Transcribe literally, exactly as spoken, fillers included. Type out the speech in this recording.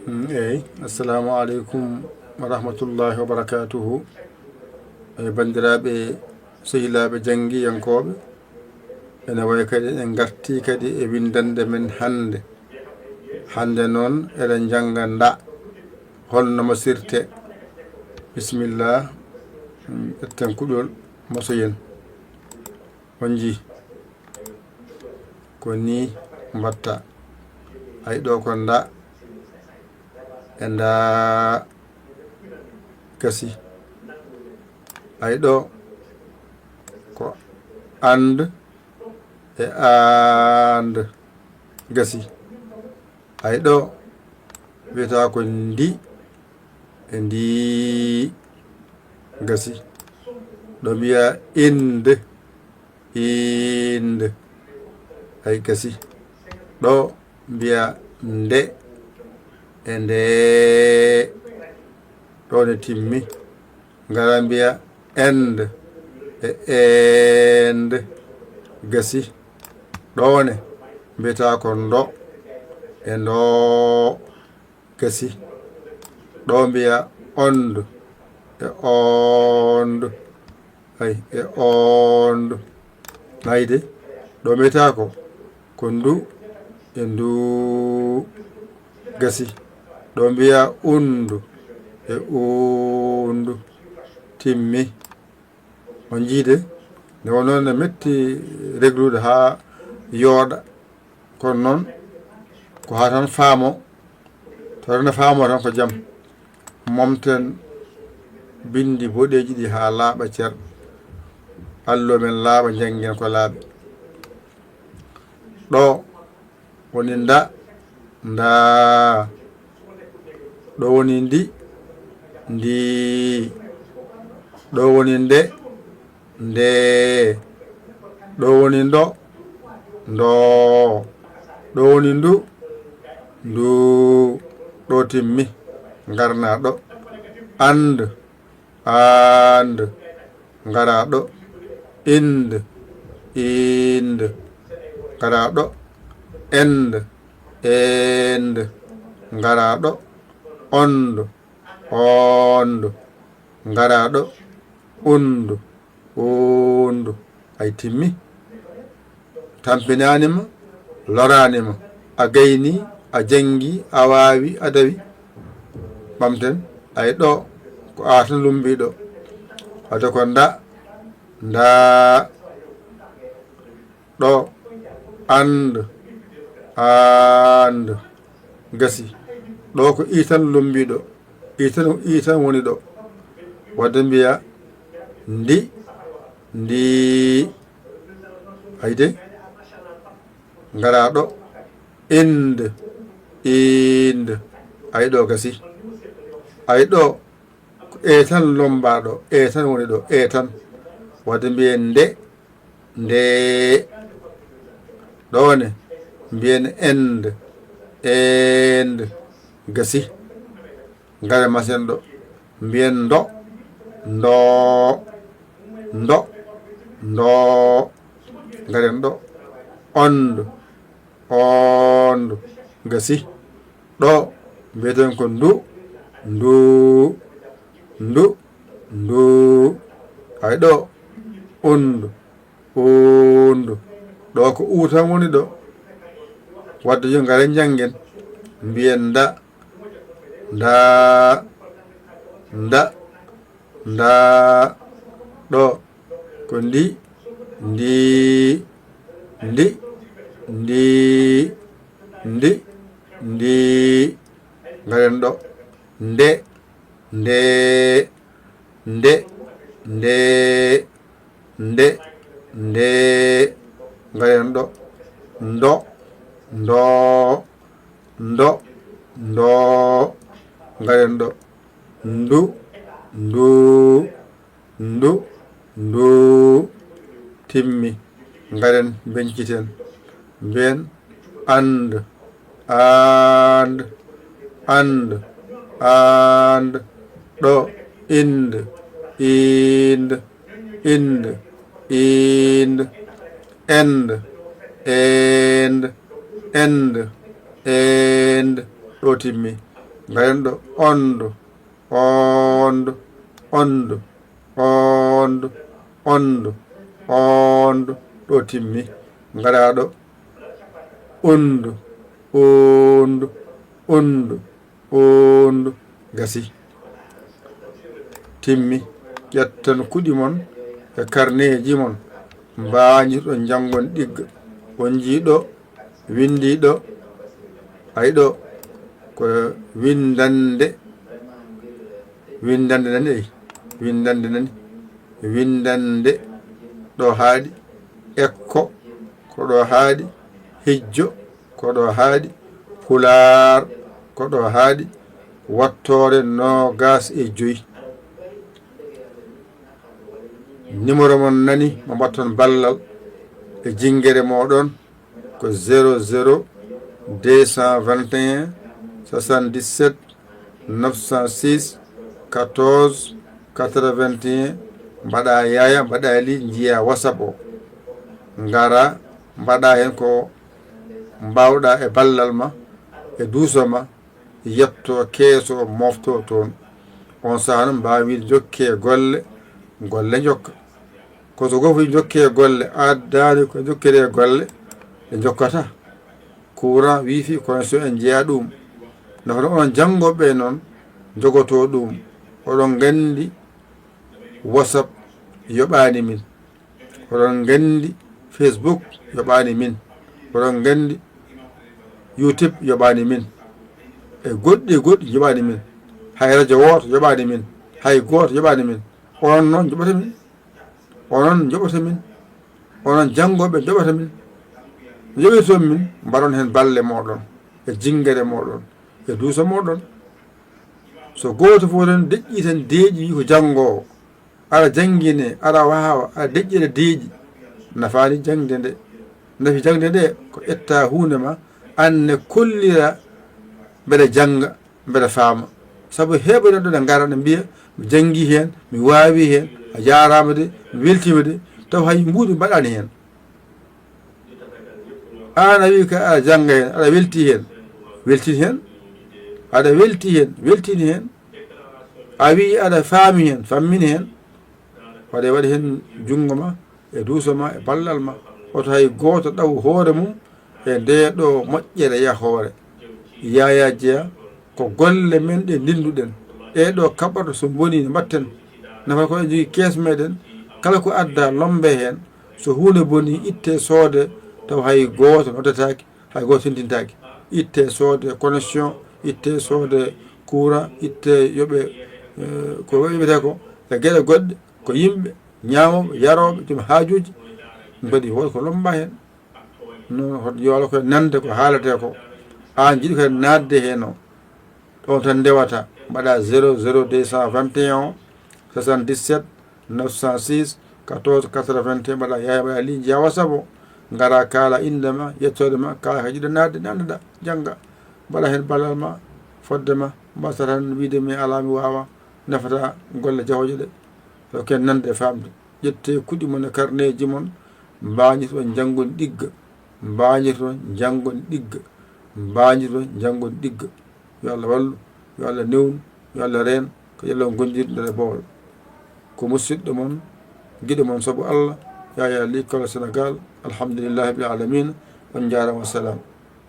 Mm, eyi, assalamu aleykum wa rahmatullahi wa barakatuhu. E banndiraaɓe, sehilaaɓe janngiyankooɓe, ene wayi kadi en ngartii kadi e winndannde men hannde. Hannde noon eɗen njannga nda, holno mosirtee. Bisimilla, mm, ƴetten kuɗol, mosoyen. On njii? Ko nii mbatta. Ay ɗo ko nda, e nda gasi. Ay ɗo ko and e and gasi. Ay ɗo wiyata ko ndi e ndi gasi. Ɗo mbiya inde, inde. Ay gasi. Ɗo mbiya nde e nde. Ɗo ne timmi. Ngara mbiya end e end. Gasi. Ɗo ne mbiyata ko ndo e ndo. Gasi. Ɗo mbiya ond e ond. Ay, e ond. Nayde. Ɗo mbiyata ko, ko ndu e ndu. Gasi. Ɗo mbiya undu e undu. Timmi. On njii de, nde wonno ne metti reglude haa yooɗa. Kono noon, ko haa tan faamo, tawa ne faamo tan ko jam. Momten binndi boɗeeji ɗi haa laaɓa cer. Allo men laaɓa, njanngen ko laaɓi. Ɗo woni nda, nda. Ɗo woni ndi, ndi. Ɗo woni nde, nde. Ɗo woni ndo, ndo. Ɗo woni ndu, ndu. Ɗo timmi. Ngarna ɗo. And, and. Ngara ɗo. Ind, ind. Ngara ɗo. End, end. Ngara ɗo. Ond, ond. Ngara ɗo. Und, und. Ay timmi. Tampinaani ma, loraani ma. A gayni, a janngi, a waawi, a dawi. Ɓamten, ay ɗo, ko a tan lumbi ɗo. Wadde ko nda, nda. Ɗo, and, and. Gasi. Ɗo ko i tan lumbi ɗo. I tan, i tan woni ɗo. Wadde mbiya ndi, ndi. Ayde. Ngara ɗo. Ind, ind. Ay ɗo gasi. Ay ɗo ko e tan lomba ɗo. E tan woni ɗo. E tan. Wadde mbiyen nde, nde. Ɗo ne mbiyen end, end. Gasi. Ngare masen ɗo. Mbiyen ndo, ndo, ndo, ndo. Ngaren ɗo. Ond, ond. Gasi. Ɗo mbiyeten ko ndu, ndu, ndu, ndu. Hay ɗo, und, und. Ɗo ko u tan woni ɗo. Wadde yo ngaren njanngen. Mbiyen nda, nda, nda, nda. Ɗo ko ndi, ndi, ndi, ndi, ndi, ndi. Ngaren ɗo. Nde, nde, nde, nde, nde, nde. Ngaren ɗo. Ndo, ndo, ndo, ndo. Ngaren ɗo. Ndu, ndu, ndu, ndu. Timmi. Ngaren mbenciten. Mbiyen and, and, and, and. Ɗo, ind, ind, ind, ind. End, end, end, end. Ɗo timmi. Ngaren ɗo, ondo, ondo, ondo, ondo, ondo, ondo. Ɗo timmi. Ngara ɗo, ondo, ondo, ondo, ondo. Gasi. Timmi. Ƴettan kuɗi mon e karneeji mon. Mbañirɗo njanngon ɗigga. On njii ɗo, winndi ɗo, ay ɗo, ko winndannde, winndannde nani, ay, winndannde nani, winndannde ɗo haaɗi, ekko, ko ɗo haaɗi, hijjo, ko ɗo haaɗi, pulaar, ko ɗo haaɗi, wattoore noogaas e joy. Numéro mon nani, mo mbatton ballal e jinngere mooɗon, ko zéro zéro deux cent vingt et un soixante-dix-sept neuf cent six quatorze quatre-vingt-un. Mbaɗa Yaya, mbaɗa Li, njiya WhatsApp o. Ngara, mbaɗa heen ko mbaawɗa e ballal ma, e duuso ma, yetto keeso, mofto toon. On sahaa noon mbaawi jokke golle, golle njokka. Ko so gooto jokke golle, addaani ko jokkere golle, ɗe njokkata. Courant, wifi, connexion en njeyaa ɗum. Nafata onon janngooɓe noon, njogotoo ɗum. Oɗon nganndi WhatsApp yoɓaani min. Oɗon nganndi Facebook yoɓaani min. Oɗon nganndi YouTube yoɓaani min. E goɗɗi e goɗɗi yoɓaani min. Hay rajo wooto yoɓaani min. Hay gooto yoɓaani min. Onon noon njoɓata min. Onon njoɓata min. Onon janngooɓe njoɓata min. Njoɓirton min, mbaɗon heen balle mooɗon, e jinngere mooɗon, e duuso mooɗon. So gooto fof tan deƴƴi tan deeƴi ko janngoowo. Aɗa janngine, aɗa waawa, aɗa deƴƴi, aɗa deeƴi. Nafaani jaŋde nde. Nafi jaŋde nde ko ƴetta huunde ma, aan ne kollira mbeɗa jannga, mbeɗa faama. Sabu heewɓe nan ɗo ne ngara ne mbiya, "Mi janngii heen, mi waawii heen, a jaaraama de, mi weltiima de," taw hay mbuuɗi mbaɗaani heen. Aan a wii ka aɗa jannga heen, aɗa weltii heen, weltin heen, aɗa weltii heen, weltin heen. A wii aɗa faami heen, fammin heen. Waɗe, waɗe heen junngo ma, e duuso ma, e ballal ma. Hoto hay gooto ɗaw hoore mum e ndee ɗoo moƴƴere yahoore. Yaya Jeya, ko golle men ɗe ndennduɗen. Ɗee ɗoo kaɓorɗe so mbonii ne mbaɗten. Nafa ko en njogii kees meɗen, kala ko adda lombe heen, so huunde bonii, itte soode, taw hay gooto noddataake, hay gooto tintintaake. Itte soode connexion, itte soode courant, itte yoɓe, eh, ko yoɓetee ko, e geɗe goɗɗe, ko yimɓe ñaamooɓe, yarooɓe, joom haajuuji, mbaɗi won ko lomba heen. Noon hoto yo Allah ko nande ko haaletee ko. Aan jiɗi ko naatde heen o, ɗon tan ndewata, mbaɗa zéro zéro deux cent vingt et un soixante-dix-sept neuf cent six quatorze quatre-vingt-un, mbaɗa Yaya, mbaɗa Li, njiya WhatsApp o, ngara kaala innde ma, yettoode ma, kaala ka jiɗɗa naatde, nandoɗa, jannga, mbaɗa heen ballal ma, fodde ma, mbasa tan wiide mi alaa, mi waawaa, nafata golle jahooje ɗe. Yo ken nande e faamde. Ƴettee kuɗi mon e karneeji mon, mbañirton njanngon ɗigga, mbañirton njanngon ɗigga, mbañirton njanngon ɗigga. Yo Allah wallu, yo Allah newnu, yo Allah reen, ko ƴellon gondirɗe nder bowal. Ko musidɗo mon, giɗo mon sabu Allah, Yaya Li Kolo Sénégal, alhamdulillahi rabbil alamina, on njaaraama, wassalam.